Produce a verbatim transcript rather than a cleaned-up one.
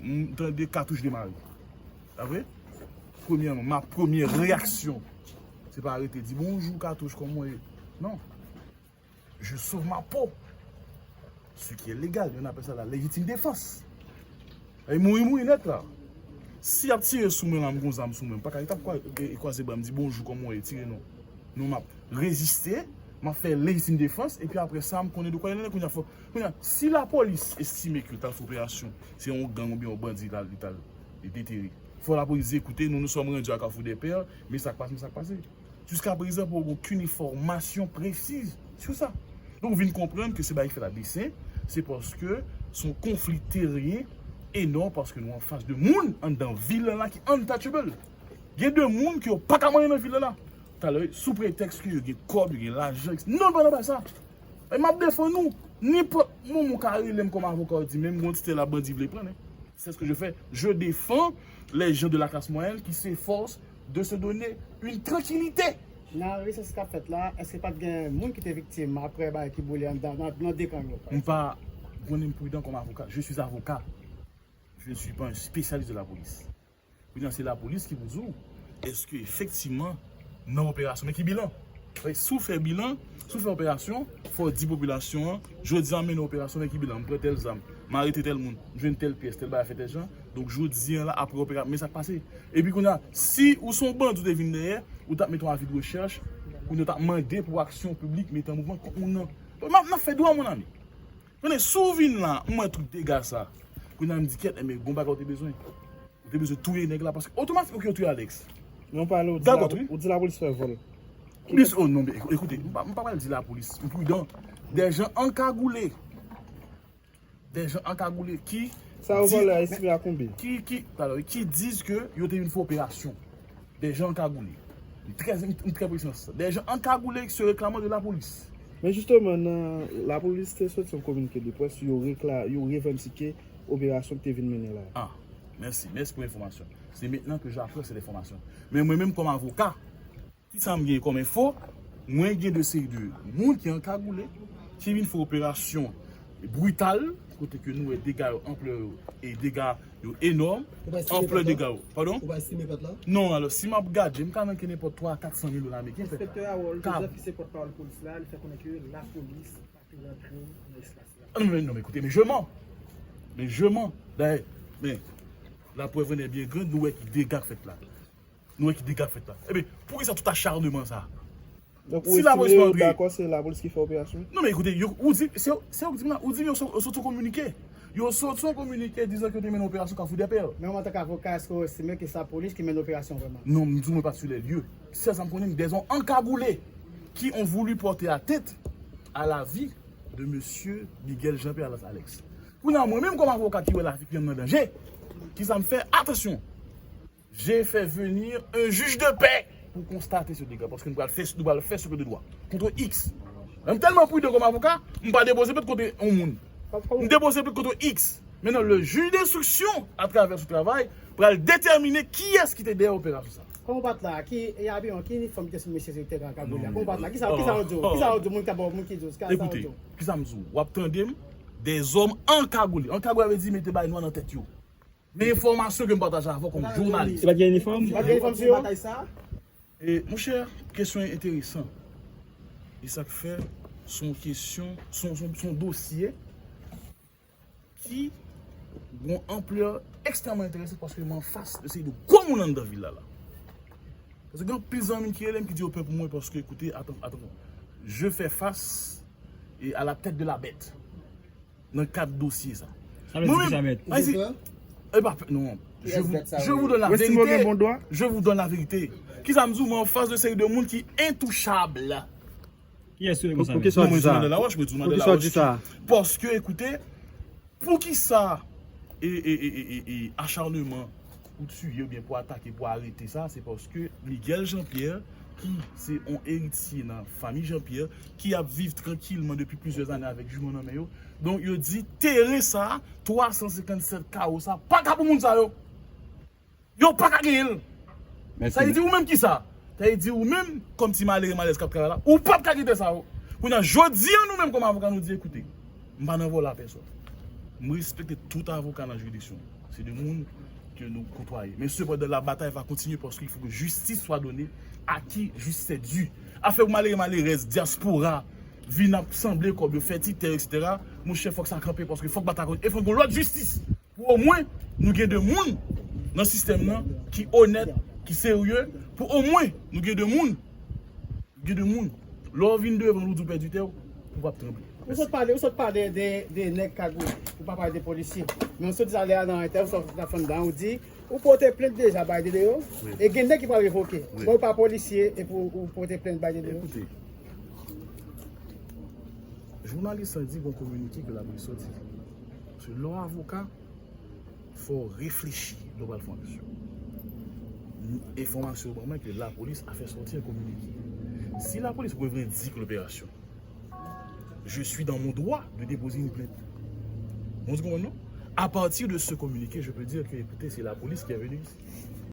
M tande katouch demare. Pa vre? Premyèman, ma premyè reyaksyon, se pa rete di bonjou katouch, kòman w ye? Non. Je sauve ma peau. Ce qui est légal, on appelle ça la légitime défense. E mouri, mouri nèt la. Si y ap tire sou mwen la, m gon zam sou mwen, m pa ka, y ap kwa-, e kwaze bra, m di bonjou, kòman w ye, tire non. Non, m ap reziste, m ap fè légitime défense, epi apre sa, m konnen de kwa y annan, kounye a fò. Kounye a, si lapolis estime ke l t al fè operasyon, se yon gang oubyen yon bandi li t al, li t al detere. Fò lapolis di, écoutez, nous nous sommes rendus à Carrefour des Pères, men sa k pase, men sa k pase. Jusqu'à présent, pour aucune information précise sur ça. Donk, vin konprann ke se bagay ki fèt a desen, se paske se yon konfli teryen enòm, paske nou anfas de moun anndan vil la ki untouchable. Gen de moun ke yo pa ka manyen nan vil la. Talè, sou pretèks ke yo gen kòb, yo gen lajan, non, pa nan bagay sa. E m ap defann nou. Nenpòt moman ou ka rele m kòm avoka, ou di, "Men m gon ti tèl la bandi vle pran, hein." C'est ce que je fais. Je défends les gens de la classe moyenne qui s'efforcent de se donner une tranquillité. Nan resous k ap fèt la, èske pa t gen moun ki te viktim apre bagay ki boule anndan, nan, nan de kan yo? M pa, konnen m pridan kòm avoka. Je suis avocat. Je ne suis pas un spécialiste de la police. Kounye a, se lapolis ki pou di w, èske efektivman, nan operasyon, men ki bilan? Paske si w fè bilan, si w fè operasyon, fò w di popilasyon an, "Jodi a, m mennen operasyon, men ki bilan? M pran tèl zam, m arete tèl moun, m jwenn tèl pyès, tèl bagay fè tèl jan." Donk, jodi a la, apre operasyon, men sa k pase. Epi kounye a, si ou se yon bandi, ou te vin dèyè, ou t ap mete yon avi de rechèch, kounye a, ou t ap mande pou aksyon piblik mete an mouvman kont moun nan. Bon, n ap, n ap fè dwa, mon ami. Konnen, si w vin la, m wè tout dega sa. Kounye a, m di, "Kèt, men gon bagay ou te bezwen. Ou te bezwen touye nèg la, paske otomatik, oke, ou touye Alex." Non, pale, ou di la, dakò, wi, ou di lapolis fè vòl. Plis, oh non, men, ekoute, m pa, m pa pral di lapolis, m pridan. Des gens encagoulés. Des gens encagoulés qui... Sa yo di, vòlè a estime a konbyen? Ki, ki, talè, qui disent que yo te vin fè operasyon. Des gens encagoulés. M trè, m trè presi nan sa. Des gens encagoulés se réclamant de la police. Men jisteman, nan, lapolis te soti yon kominike de près, yo rekla-, yo revandike operasyon ki te vin mennen la. Ah, mèsi. Mèsi pou enfòmasyon. Se mentnan ke j'apprends cette information. Men mwen menm kòm avoka, kisa m gen kòm enfo? Mwen gen de seri de moun ki ankagoule, ki vin fè operasyon brital, kote ke nou wè dega yo, anplè yo, e dega yo enòm. Ou pa estime anplè pèt la? Dega yo. Padon? Ou pa estime pèt la? Non, alò, si m ap gade, m ka manke nenpòt twa a kat san mil dola ameriken. Enspektè Harold Joseph, ki se pòtpawòl polis la, li fè konnen ke lapolis pa te rantre nan espas la. Ah, non, men, non, men, ekoute, men je mens. Men je mens. Dayè, men, la preuve en est bien grande, nou wè ki dega k fèt la. Nou wè ki dega k fèt la. Ebyen, poukisa tout acharnement sa? Donk, ou estime yo dakò se lapolis ki fè operasyon? Non, men ekoute, yo, ou di, se, se ou ki di m la, ou di m yo so-, yo soti yon kominike. Yo soti yon kominike dizan ke yo te mennen operasyon Kafou Dèpè. Men antanke avoka, èske ou estime ke se lapolis ki mennen operasyon vrèman? Non, m di w mwen pa sur les lieux. Sèl sa m konnen, des hommes encagoulés qui ont voulu porter atteinte à la vie de monsieur Miguel Jean-Pierre alias Alex. Kounye a, mwen menm kòm avoka ki wè lavi kliyan m nan danje, kisa m fè? Atansyon! J'ai fait venir un juge de paix pou konstate ce dega, paske nou pral fè, nou pral fè ce que de droit. Contre X. M tèlman pridan kòm avoka, m pa depoze plent kont yon moun. M depoze plent kont X. Maintenant, le juge d'instruction, à travers son travail, pral detèmine kiyès ki te dèyè operasyon sa. Kòman w pa t la? Ki, e, abiman, ki inifòm ki te sou mesye yo ki te ka kagoule a? Kòman w pa t la? Kisa, kisa yo di w? Kisa yo di w? Moun ki ta ba w, moun ki di w? Kisa yo di w? Kisa m di w? W ap tande m, des hommes encagoulés. Encagoulé vle di mete bagay nwa nan tèt yo. Men enfòmasyon ke m pataje avè w kòm jounalis. Se pa t gen inifòm? Se pa t gen inifòm sou yo? E, monchè, kesyon an enteresan. E sa k fè, se yon kesyon, se yon, se yon, se yon dosye ki gon anplè ekstrèmman enteresan paske m anfas de seri de gwo moun anndan vil la, la. Paske gen anpil zanmi m ki rele m ki di yo pè pou mwen paske, ekoute, atann, atann, je fais face et à la tête de la bête. Nan kad dosye sa. Sa vle di kisa, mèt? Mwen menm, e pa, non. Je vous, je vous donne la vérité. Je vous donne la vérité. Kisa m di w, mwen anfas de seri de moun ki entouchab. Kiyès yo konsa? Poukisa w di sa? Poukisa w di sa? Paske, ekoute, poukisa e, e, e, e, e, e acharnement pou tiye oubyen pou atake, pou arete sa, se paske Miguel Jean-Pierre, ki se yon eritye nan fanmi Jean-Pierre, ki ap viv trankilman depi plizyè ane avèk jiman nan men yo. Donk, yo di teren sa, twa san senkann sèt kawo sa, pa ka pou moun sa yo. Yo pa ka genyen l. Sa vle di ou menm kisa? Sa vle di ou menm, kòm ti malere malèz k ap travay la, ou p ap ka gen tè sa yo. Kounye a, jodi a, nou menm kòm avoka, nou di, ekoute, m pa nan vòlè a pèsòn. M respekte tout avoka nan jiridiksyon. Se de moun ke nou kotwaye. Men sepandan, la bataille va continuer parce qu'il faut que justice soit donnée à qui justice est due. Afè pou malere malerèz, dyaspora, vin ap sanble kòb yo, fè ti tè, et cetera. Monchè, fòk sa kanpe paske fòk batay konn. E fòk gon lòt jistis. Pou omwen, nou gen de moun nan sistèm nan ki onèt, ki serye. Pou omwen, nou gen de moun Gen de moun, lè w vin devan l, ou di w pèdi tè w, ou p ap tranble. Ou sot pale, ou sot pale de, de nèg kagoul, ou pa pale de polisye. Men ou sot di talè a nan entèvyou sa w t ap fè anndan an, ou di ou pote plent deja bay DDO, e gen nèg ki pral revoke. Bon, ou pa polisye epi ou pote plent bay DDO. Ekoute, jounalis lan di gon kominike ke l ap resòti. Paske lè w avoka, fò w reflechi lè w pral fè yon aksyon. Enfòmasyon yo ban mwen ke lapolis a fè sòti yon kominike. Si lapolis revendique l'opération, je suis dans mon droit de déposer une plainte. Ou konprann non? À partir de ce communiqué, je peux dire que, écoutez, c'est la police qui est venue ici.